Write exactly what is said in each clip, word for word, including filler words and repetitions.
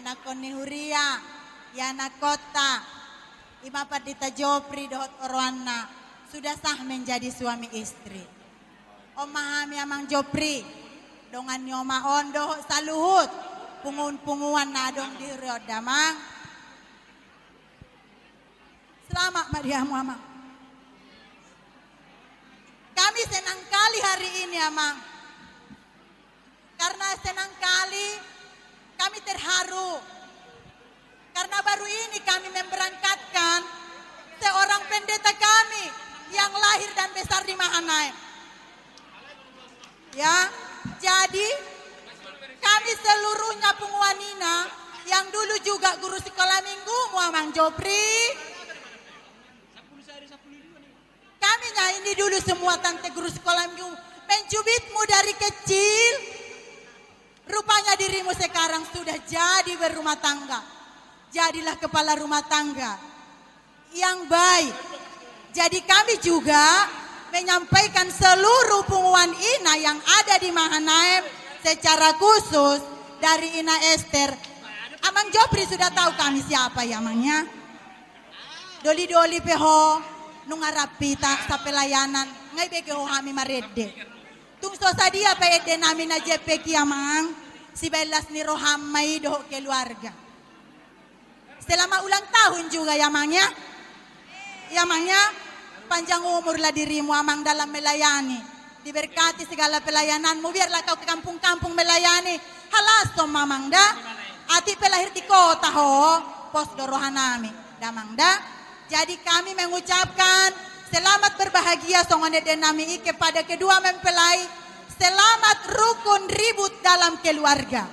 Anakkon ni huria, ianakhonta, ima Pandita Jopri dohot oroanna, sudah sah menjadi suami istri. On ma hami Amang Jopri, dongan ni oma on dohot saluhut punguan-punguan na adong di huria on, Damang. Selamat ma di hamu, Amang. Kami senang kali hari ini, Amang. Karena senang kali, kami terharu. Karena baru ini kami memberangkatkan seorang pendeta kami yang lahir dan besar di Mahanaim. Ya, jadi kami seluruhnya punguan ina yang dulu juga guru sekolah minggumu, Amang Jopri. Kami nya ini dulu semua tante guru sekolah minggu, mencubitmu dari kecil. Rupanya dirimu sekarang sudah jadi berumah tangga. Jadilah kepala rumah tangga yang baik. Jadi kami juga menyampaikan seluruh punguan ina yang ada di Mahanaim secara khusus dari Ina Ester. Amang Jopri sudah tahu kami siapa ya, Amang, ya? Doli-doli pe ho, nunga rap hita sapelayanan, nga dibege ho hami marende. Tung so sadia pe ende nami na jempek i, Amang, sibaen las ni roham ma i dohot keluarga. Selamat ulang tahun juga ya, Amang, ya. Ya, Amang, ya. Panjang umurlah dirimu, Amang, dalam melayani. Diberkati segala pelayananmu, biarlah kau ke kampung-kampung melayani. Halashon ma, Amang, da. Atik pe lahir di kota ho, pos do roha nami, Damang, da. Jadi kami mengucapkan selamat berbahagia songon ende nami i kepada kedua mempelai. Selamat rukun ribut dalam keluarga.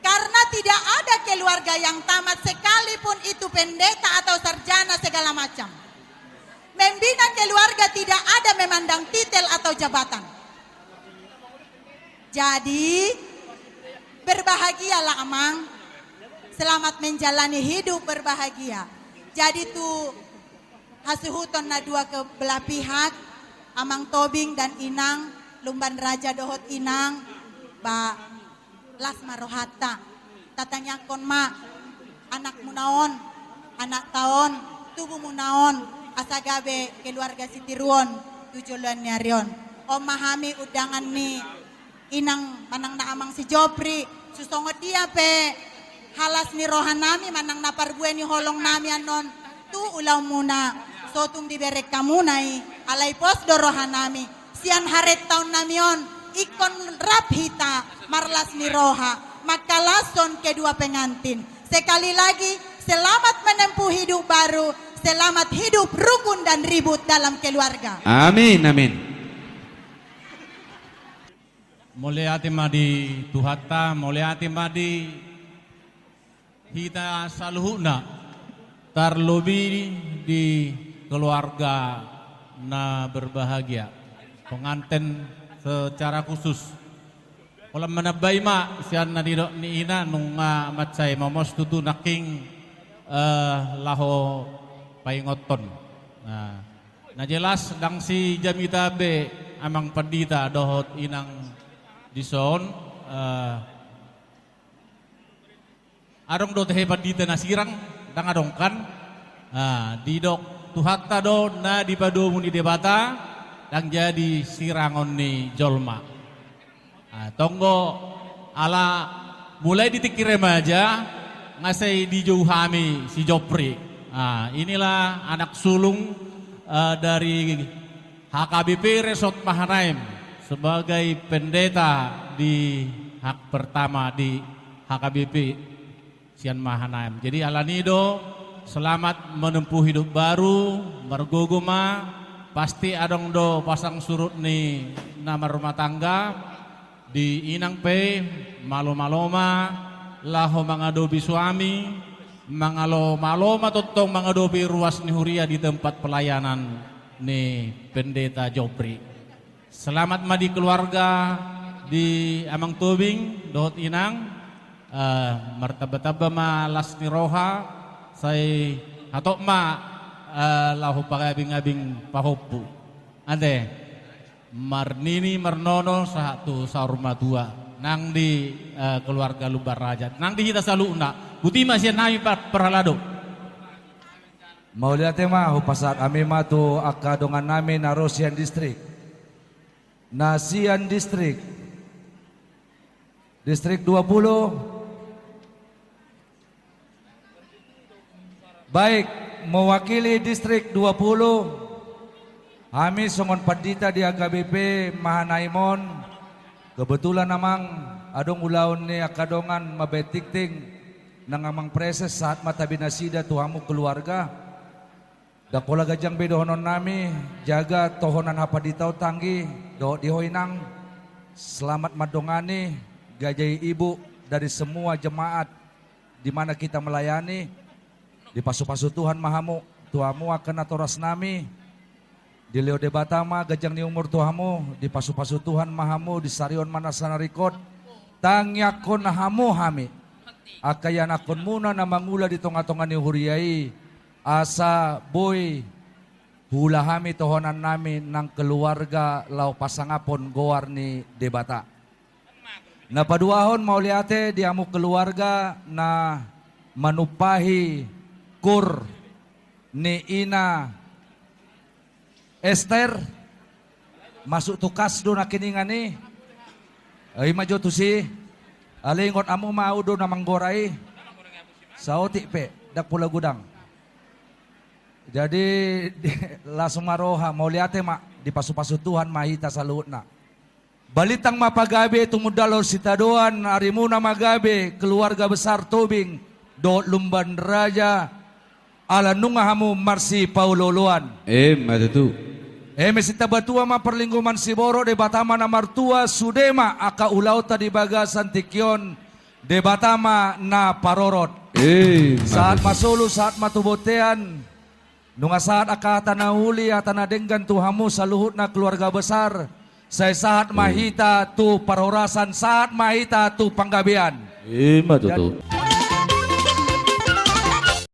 Karena tidak ada keluarga yang tamat sekalipun itu pendeta atau sarjana segala macam. Membina keluarga tidak ada memandang titel atau jabatan. Jadi, berbahagialah, Amang. Selamat menjalani hidup berbahagia. Jadi tu hasuhuton na dua ke belah pihak, Amang Tobing dan Inang, Lumban Raja dohot Inang, ba las ma rohanta. Tatangiangkon ma anakmuna on, anakta on, tubumuna on, asa gabe keluarga sitiruon tu joloan ni ari on. On ma hami undangan ni Inang manang na Amang si Jopri, so songon dia pe halas ni roha nami manang na parbue ni holong nami annon tu ulaonmuna, so tung dibereng hamuna i, alai pos do roha nami. Sian harentaon nami on, ingkon rap hita marlas ni roha mangkalashon kedua pengantin. Sekali lagi, selamat menempuh hidup baru, selamat hidup rukun dan ribut dalam keluarga. Amin, amin. Mauliate ma di Tuhanta, mauliate ma di hita saluhutna, tarlobi di keluarga na berbahagia, penganten secara khusus. Holan manambai ma sian na nidok ni ina, nunga mansai momos tutu nangkin, eh, laho paingothon. Nah, na jelas ndang si jamita be Amang Pandita dohot Inang dison, eh, adong do tahe pandita na sirang, ndang adong kan? Ah, didok Tuhanta do na dipadomu ni Debata, ndang jadi sirangon ni jolma. Ah, tonggo ala mulai di tingki remaja, nga sai dijou hami si Jopri. Ah, inilah anak sulung, eh, dari H K B P Resort Mahanaim sebagai pendeta di hak pertama di H K B P sian Mahanaim. Jadi alani do, selamat menempuh hidup baru, margogo ma, pasti adong do pasang surut ni na marrumah tangga, di inang pe, malo-malo ma, laho mangadopi suami, mangalo-malo ma tongtong mangadopi ruas ni huria di tempat pelayanan ni Pendeta Jopri. Selamat ma di keluarga, di Amang Tobing dohot Inang. Eh, martamba-tamba ma las ni roha, sai hatop ma, eh, laho pangabing-abing pahompu. Ate, marnini marnono sahat tu saur matua. Nang di, eh, keluarga Lumban Raja, nang di hita saluhutna. Botima sian hami, par-, parhalado. Mauliate ma, hupasahat hami ma tu angka dongan nami na ro sian distrik. Na sian distrik. Distrik dua puluh. Baik, mewakili distrik dua puluh, hami songon pandita di H K B P Mahanaim on, kebetulan amang adong ulaon ni angka dongan mambahen tingting, nang amang preses sahat ma tabi nasida tu hamu keluarga. Ndang pola ganjang be dohonon nami, jaga tohonan hapanditaon tanggi, dohot di ho inang, selamat mandongani, gaja ibu dari semua jemaat di mana kita melayani, dipasupasu Tuhan ma hamu, tu hamu angka natoras nami, dilehon Debata ma ganjang ni umur tu hamu, dipasupasu Tuhan ma hamu, disarihon ma nasa na ringkot, tangiangkon hamu hami, angka ianakhonmuna na mangula di tongatonga ni huria i, asa boi huula hami tohonan nami nang keluarga laho pasangaphon goar ni Debata. Na paduahon mauliate di hamu keluarga na manumpahi kur ni ina Ester, masuk tu kas do nangkiningan i. Ima jo tusi, alai ingot hamu ma ahu do na manggora i. Saotik pe, ndang pola godang. Jadi, di-, langsung ma roha, mauliate ma, dipasupasu Tuhan ma hita saluhutna. Balintang ma pagabe tumundalhon sitadoan, arimuna ma gabe, keluarga besar Tobing, dohot Lumban Raja, ala nunga hamu marsipaolooloan. Ima tutu. Eme sitambatua ma parlinggoman siborok, Debata ma na martua, sude ma angka ulaonta di bagasan tingki on, Debata ma na parorot. Ima tutu. Sahat ma solu, sahat ma tu bontean. Nunga sahat angka hata na uli, hata na denggan tu hamu saluhutna keluarga besar. Sai sahat ma hita tu parhorasan, sahat ma hita tu panggabean. Ima tutu.